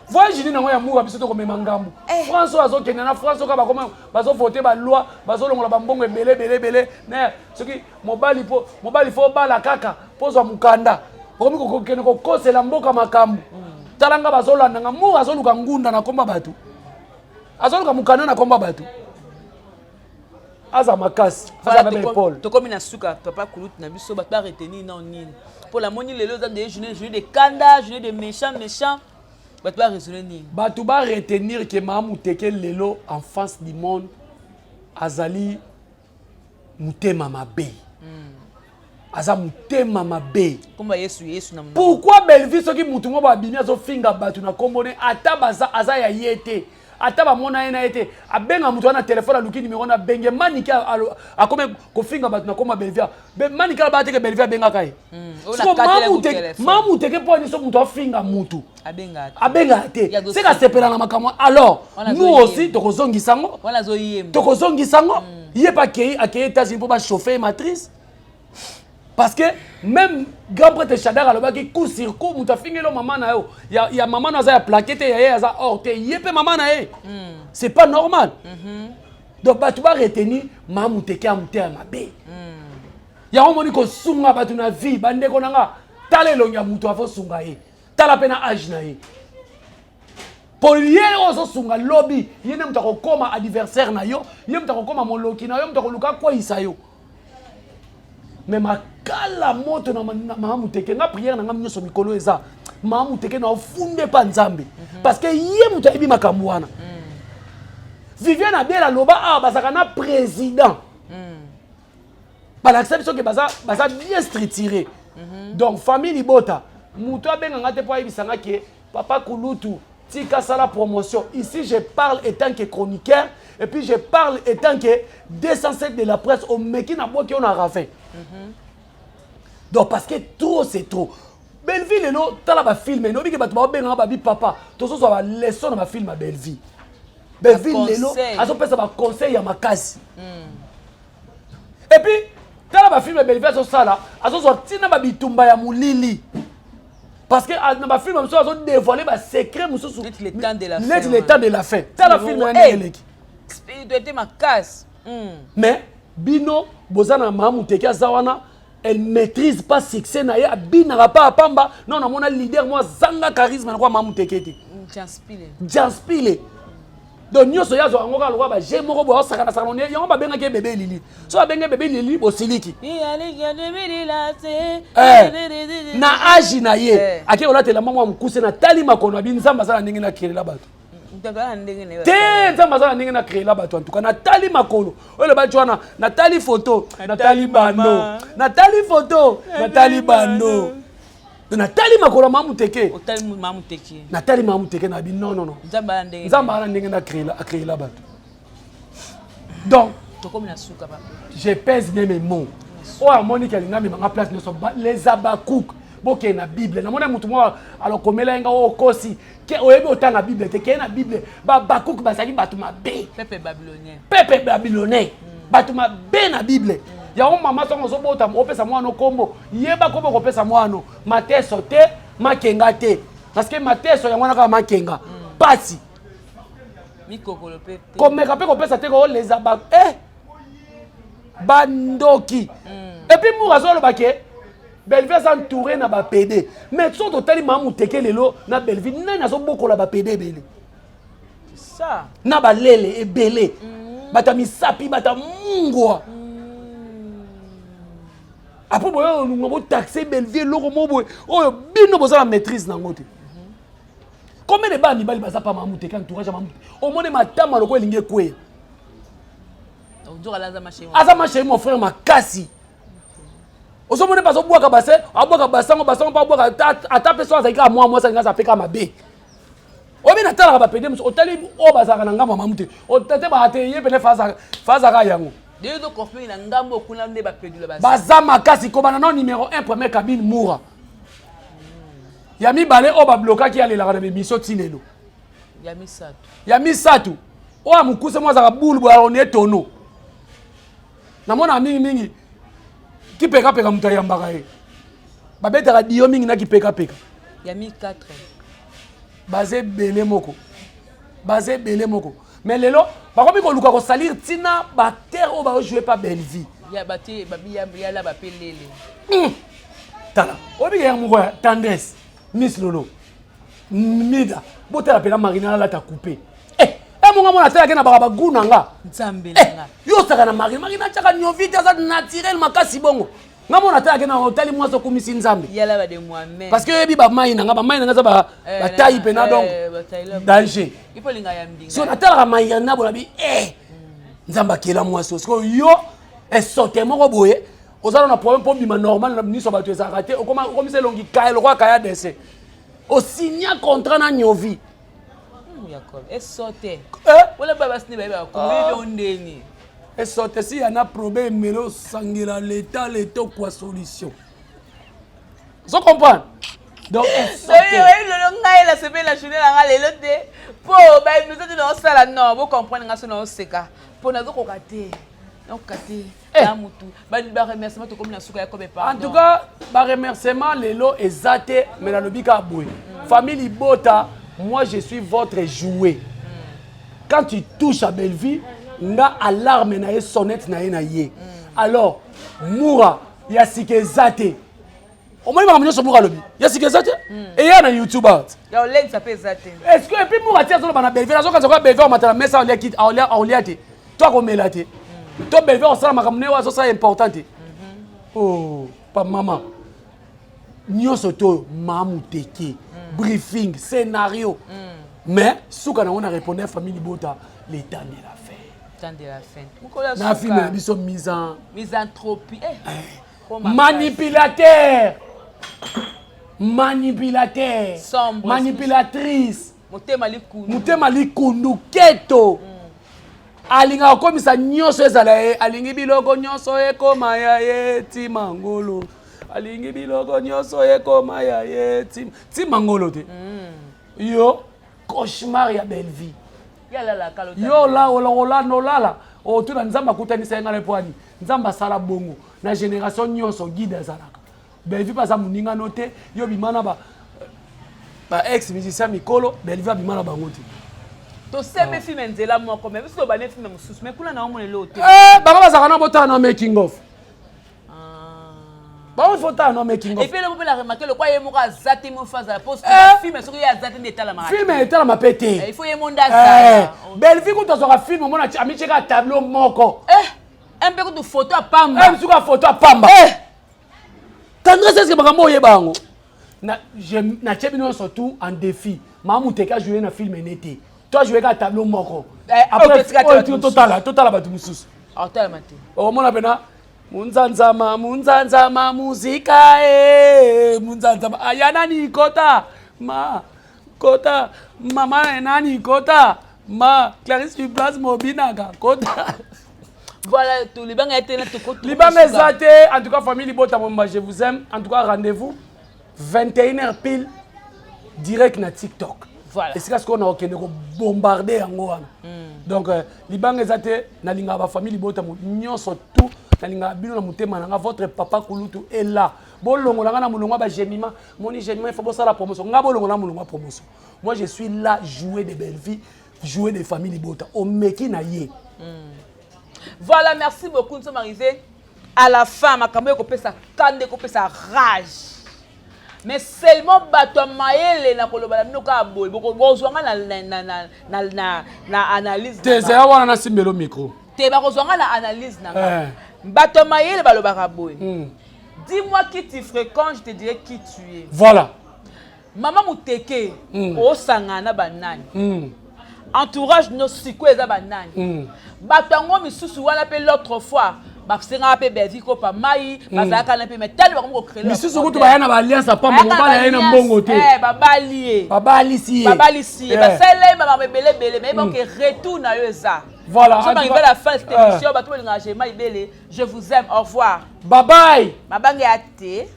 Speaker 1: Voyage nini yango ya Mura? Biso tokomema ngambo. France oyo azokende na France oyo, kaka bakoma bazovote baloi, bazolongola bambongo ebele ebele ebele. Ne soki mobali, mpo mobali fo obala kaka mpo ozwa mokanda, okomi kokende kokosela mboka makambo. Tala nga, bazolanda nga. Mura azoluka ngunda na komba bato, azoluka mokanda na komba bato. Aza makasi, aza na baepole.
Speaker 2: Tokomi na suka, papa kulutu na biso. Bato baretenir nao nini? Mpo namoni lelo eza de journée, journée de kanda, journée de méchant méchant. Bato baraisonne nini?
Speaker 1: Bato baretenir ke Mamu Teke lelo en face du monde azali motema mabe, aza motema mabe.
Speaker 2: Komba Yesu, Yesu na monoko.
Speaker 1: Pourquoi Bellevue, soki mutu moko abimi azofinga bato na kombo ne, ata baza aza ya ye te, ata bamona ye na ye te, abenga moto wana na telefone, aluki nimero na benge Manike, akomi kofinga bato na kombo ya Bellevue? Manike alobaka te ke Bellevue abengaka ye.
Speaker 2: Oyo
Speaker 1: Siko
Speaker 2: na katela
Speaker 1: Mamu
Speaker 2: ku
Speaker 1: Teke, Mamu Teke, mpo ani so moto afinga mutu
Speaker 2: abengaka te.
Speaker 1: Abengaka te.
Speaker 2: Ya
Speaker 1: Seka asepela na makambo. Alors
Speaker 2: Wana
Speaker 1: nous
Speaker 2: azoyemba.
Speaker 1: aussi tokozongisa yango.
Speaker 2: Wana azoyemba.
Speaker 1: Tokozongisa yango. Ye mpe akei États-Unis mpo bachauffe ye matrice, parce que même grand prêtre Shadar alobaki coup sur coup: moto afingeli yo mama na yo, ya mama na aza ya plaqué te, ya ye aza or te, ye mpe mama na ye, c'est pas normal. Donc bato baretenir Mamu Teke ya motema mabe. Yango omoni kosunga bato na vie, bandeko na nga, tala elongi ya moto afosunga ye, tala mpe na age na ye, po ye oyo ozosunga lobi, ye nde moto akokóma adversaire na yo, ye moto akokóma moloki na yo, moto akoluka akweyisa yo. Mais makala moto na Mama Teke, nga prière na nga nyonso mikolo eza Mama Teke na ofunde pa Nzambe, parce que ye moto ayebi makambo wana. Viviane Abel aloba awa bazalaka na président, balakisa biso ke baza bien structuré. Donc famille libota, moto abenganga te mpo ayebisanga ke papa kulutu tika sala promotion. Ici je parle étant que chroniqueur et puis je parle étant que 207 de la presse. Omeki na boki oyo na ravin. Donc parce que trop c'est trop. Bellevue lelo tala bafilme nobiki bato baobengaka babi papa tozozwa baleson na bafilme ya Bellevue. Bellevue lelo azopesa baconseil ya makasi. Et puis tala bafilme ya Bellevue azosala, azozwa ntina babitumba ya molili, parce que ah, na bafilme mosusu azodévoile basecret mosusu.
Speaker 2: Neti Le Temps de la Fin.
Speaker 1: Neti Le Temps de la Fin, tala filme ya ndenge eleki.
Speaker 2: Spiritualité makasi.
Speaker 1: Mais bino boza na Mamu Teke, aza wana, elle maîtrise pas succès na ye, abinaka pa apamba. Non, namona leader mo azanga charisme na kwa Mamu Teke te.
Speaker 2: Janspile.
Speaker 1: Janspile. Donc nyonso ye azwaka yango kaka lokola baje moko boye, aosakanasakana ne yango. Babengaki ye bebe Lili. So babenge bebe Lili, bosiliki. Eh, na age na ye ake kolatela mwa mokuse. Natali makolo abi Nzambe aza na ndenge na créela bato te. Nzambe aza na ndenge na créela bato. En tout cas, natali makolo oyo elobaki wana, natali photo, natali bando, natali photo, natali bando, natali makolo ya Mamu Teke.
Speaker 2: Otali Mamu Teke.
Speaker 1: Natali Mamu Teke na bi non, non, non.
Speaker 2: Nzambe ala ndenge.
Speaker 1: Nzambe aza na ndenge na créela bato. Donc
Speaker 2: tokomi na suka, papa.
Speaker 1: Je pèse bien mes mots. Oyo amoniki alinga amemanga place nyonso, les Abakouk, bokende na Bible. Namoni motu moko alokomela ye nga oyo okosi ke oyebi otanga Bible te. Keye na Bible, Babakouk bazalaki bato mabe.
Speaker 2: Peuple babylonien.
Speaker 1: Peuple babylonais, bato mabe na Bible. Yango mama, ntango ozobota, opesa mwana kombo, yeba kombo kopesa mwana mateso te, makenga te, parce que mateso yango wana kaka makenga pasi.
Speaker 2: Mikokolo mpe te.
Speaker 1: Komeka mpe kopesa te kooleza ba bandoki. Et puis Mour azoloba ke Bellevue aza entouré na bapédé, mais so totali Mamu Teke lelo na Bellevue, nani azobokola bapédé ebele?
Speaker 2: Ça.
Speaker 1: Na balele ebele, bato ya misapi, bato ya mungwa. Après boye olunga botaxe Bellevue eloko mo boye oyo bino boza na maîtrise nango te. Combien de bana mibali baza pa Mamu Teke, entourage ya Mamu Teke? Omoni matama lokola elingi ekweya.
Speaker 2: Nzoka aza masheri.
Speaker 1: Aza masheri, mon frère, makasi. Ozomona mpe azobwaka base, abwaka basango, basango mpe abwaka. Ata mpe so azalaki kaka mwa mwasi, alingi aza mpe kaka mabe. Oyebi, natalaka bapédé mosusu, otali oyo bazalaka na ngambo ya Mamu te, otate baa te, ye pene fazaka yango.
Speaker 2: Deyo toconfirme na ngambo kuna nde bapedula
Speaker 1: baza. Baza makasi. Kobanda nao numéro 1, première cabine, Mura. Ya mibale, oyo bablokaki, alelaka na bemission ti lelo.
Speaker 2: Ya misato.
Speaker 1: Ya misato, oyo ya mokuse mo azalaka bulu boye, on etono. Namonaka mingimingi kipekapeka, moto ayambaka ye, babetaka dio mingi na kipekapeka.
Speaker 2: Ya mi 4.
Speaker 1: Baza ebele moko, baza ebele moko. Mais lelo bakomi koluka kosalir ntina baacteur oyo baojoue pa Bellevue.
Speaker 2: Ya bate babi yala bape lele.
Speaker 1: Tala, oyebi ya moko ya Tendresse, Miss Lolo, Mida, botala mpena Marina alata coupe. Eh, monga mona atalaki na baka bagu na nga.
Speaker 2: Nzambe na nga.
Speaker 1: Yo osaka na Marina, Marina atiaka niovi te, aza naturel makasi. Bongo nga mona atalaki na otali mwasi okumisi Nzambe.
Speaker 2: Yala ba de moi-même.
Speaker 1: Parce que oyebi bamai na nga, bamai na nga eza batai mpena, donc danger.
Speaker 2: Ipo linga ya mbinga.
Speaker 1: So natalaka Marina bona bi Nzambe akela mwasi oyo. Sikoyo yo esote moko boye, oza na problème mpo bima normal na miso ya bato ezalaka te. Okomisa elongi kaya lokola kaya dessin, osinya contrat na niovi.
Speaker 2: Jacob esote.
Speaker 1: Eh?
Speaker 2: Wala ba basi ne bayeba komebe ondeni.
Speaker 1: Esote si yana problème melo osangela leta, leta okwa solution. Ozo comprendre? Donc esote.
Speaker 2: Lelo ngai nasepeli na journée na nga lelo te, mpo baémission te naosala. Non, bocomprendre nga so naoseka mpo nazokoka te, nakoka te. Na mutu baremerciement, tokomi na suka ya kobe.
Speaker 1: En tout cas, baremerciement lelo eza te, mais nalobi kaka boye: famille libota, moi je suis votre jouet. Quand tu touches à Bellevue, nga alarme na ye, sonnette na ye na ye. Alors Mura, ya sika eza te. Omoni makambo nyonso Mura alobi, ya sika eza te, eya na YouTube art.
Speaker 2: Ya olengisa mpe eza te.
Speaker 1: Est ce que et puis Mura ti azoloba na Bellevue, azokanisa koya Bellevue aomata na mesa, aolia te to akomela te, to Bellevue akosala makambo ne oyo azosala important te. Oh, pa mama nyonso to Mamu Teke, briefing, scénario, mais suka nango na répondre famille libota, Le Temps de la Fin.
Speaker 2: Temps de la Fin, mokolo ya
Speaker 1: na
Speaker 2: suka.
Speaker 1: Filme na biso mise en
Speaker 2: Misanthropie, eh.
Speaker 1: Manipulateur, manipulateur.
Speaker 2: Sombre.
Speaker 1: Manipulatrice.
Speaker 2: Motema likundu.
Speaker 1: Motema likundu, keto. Alingaka kokomisa nyonso ezala ye, alingi biloko nyonso ekoma ya ye. Ntima ngolo. Alingi biloko nyonso ekoma ya ye. Tima ngolo te. Yo cauchemar ya Bellevue. Yo la olanda olala otuna Nzambe akutanisa ye ngai na mpo ani Nzambe asala bongo na génération nyonso guide azalaka. Bellevue mpe aza moninga no te yo bima na ba ba ex musicien mikolo Bellevue abima na bango te.
Speaker 2: Tosembe film nzela moko mais biso tobandi film mosusu mais kuna na omona eloko te.
Speaker 1: Eh, bango bazalaka na botala na making of. Bango faut tala na making of.
Speaker 2: Et puis eloko mpe na remarque lokwa ye moko aza te mo fa azala po eh. film soki ye aza te nde etalamaka.
Speaker 1: Film etalama mpe te.
Speaker 2: Eh, il faut ye mo nde azala.
Speaker 1: Eh, Bellevue kutu azwaka film omona amityeka tableau moko.
Speaker 2: Eh, mpe kutu photo ya pamba.
Speaker 1: Eh, mosuku ya photo ya pamba.
Speaker 2: Eh.
Speaker 1: Tendresse est-ce que makambo oyeba yango? Na je natie bino nyonso tout en défi. Mama Muteke a joué na film ene te. To a joué kaka tableau moko.
Speaker 2: Eh,
Speaker 1: Après
Speaker 2: oyo
Speaker 1: oyo totala totala bato mosusu.
Speaker 2: Otalama te.
Speaker 1: Okomona pena munzanzama munzanzama muzika e munzanzama aya nani kota ma kota mama nani kota ma Clarisse Duplas mobinaka kota.
Speaker 2: Voilà, tout libanga ete na toko.
Speaker 1: Libanga eza te, en tout cas famille Libota Momba, je vous aime. En tout cas rendez-vous 21h pile direct na TikTok.
Speaker 2: Voilà.
Speaker 1: Esika sikoyo na okende ko bombarder yango wana. Donc euh, libanga eza te nalingaka ba famille Libota nyonso tout nalingaka bino na motema na nga votre papa Kulutu est là. Bolongola nga na molongo ya ba Jemima, moni Jemima il faut bosala promotion. Nga bolongola na molongo ya promotion. Moi je suis là jouer de belles vies, jouer des familles Libota. Omeki na ye.
Speaker 2: Voilà, merci beaucoup. Nous sommes arrivés à la fin. Makambo ekopesa kanda ekopesa rage. Mais seulement bato ya mayele na koloba na bino kaka boye bokozwa nga na, na, na, na, na, na analyse
Speaker 1: te ezala wana nasimbelo micro
Speaker 2: te bakozwa nga na analyse na nga eh. Bato ya mayele balobaka boye Dis-moi qui tu fréquentes, je te dirai qui tu es.
Speaker 1: Voilà.
Speaker 2: Mama Muteke, osangana na banani. Entourage no sikoyo eza banani. Bato yango misusu wana mpe l'autre fois basengaka mpe Bellevue kopa mai bazalaka na mpe mais tali bakomi kocrele
Speaker 1: misusu kutu baya na baalliance apamba mobali aye na mbongo te
Speaker 2: babali ye
Speaker 1: babalisi ye
Speaker 2: babalisi ye basala ye makambo ebele ebele mais yeba ke retour na yo eza.
Speaker 1: Voilà.
Speaker 2: Nous sommes arrivés à la fin de cette émission. Bato bolingaka Jema Ibele. Je vous aime. Au revoir.
Speaker 1: Bye bye.
Speaker 2: Mabange ya te.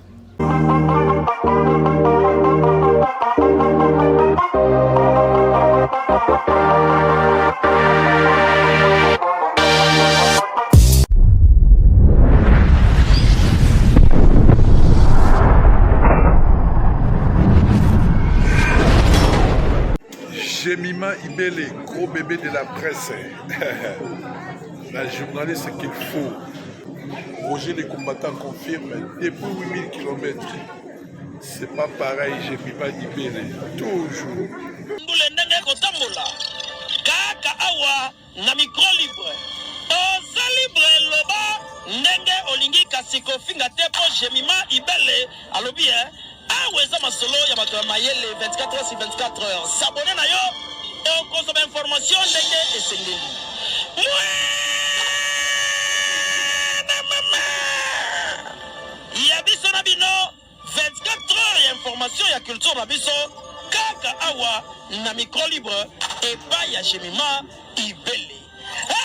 Speaker 3: Jemima Ibele, gros bébé de la presse. La journaliste qu'il faut. Roger les combattants confirme depuis 8000 km. C'est pas pareil, Jemima Ibele. Toujours.
Speaker 4: Mbula ndenge kotambola kaka awa na micro libre oza libre loba ndenge olingi kasi kofinga te mpo Jemima Ibele alobi eh, awa eza masolo ya bato ya mayele 24 heures sur 24 heures s'abonner na yo okozwa ba information ndenge esengeli. Mwana mama ya biso na bino 24 heures ya information ya culture na biso kaka awa na micro libre epai ya Jemima.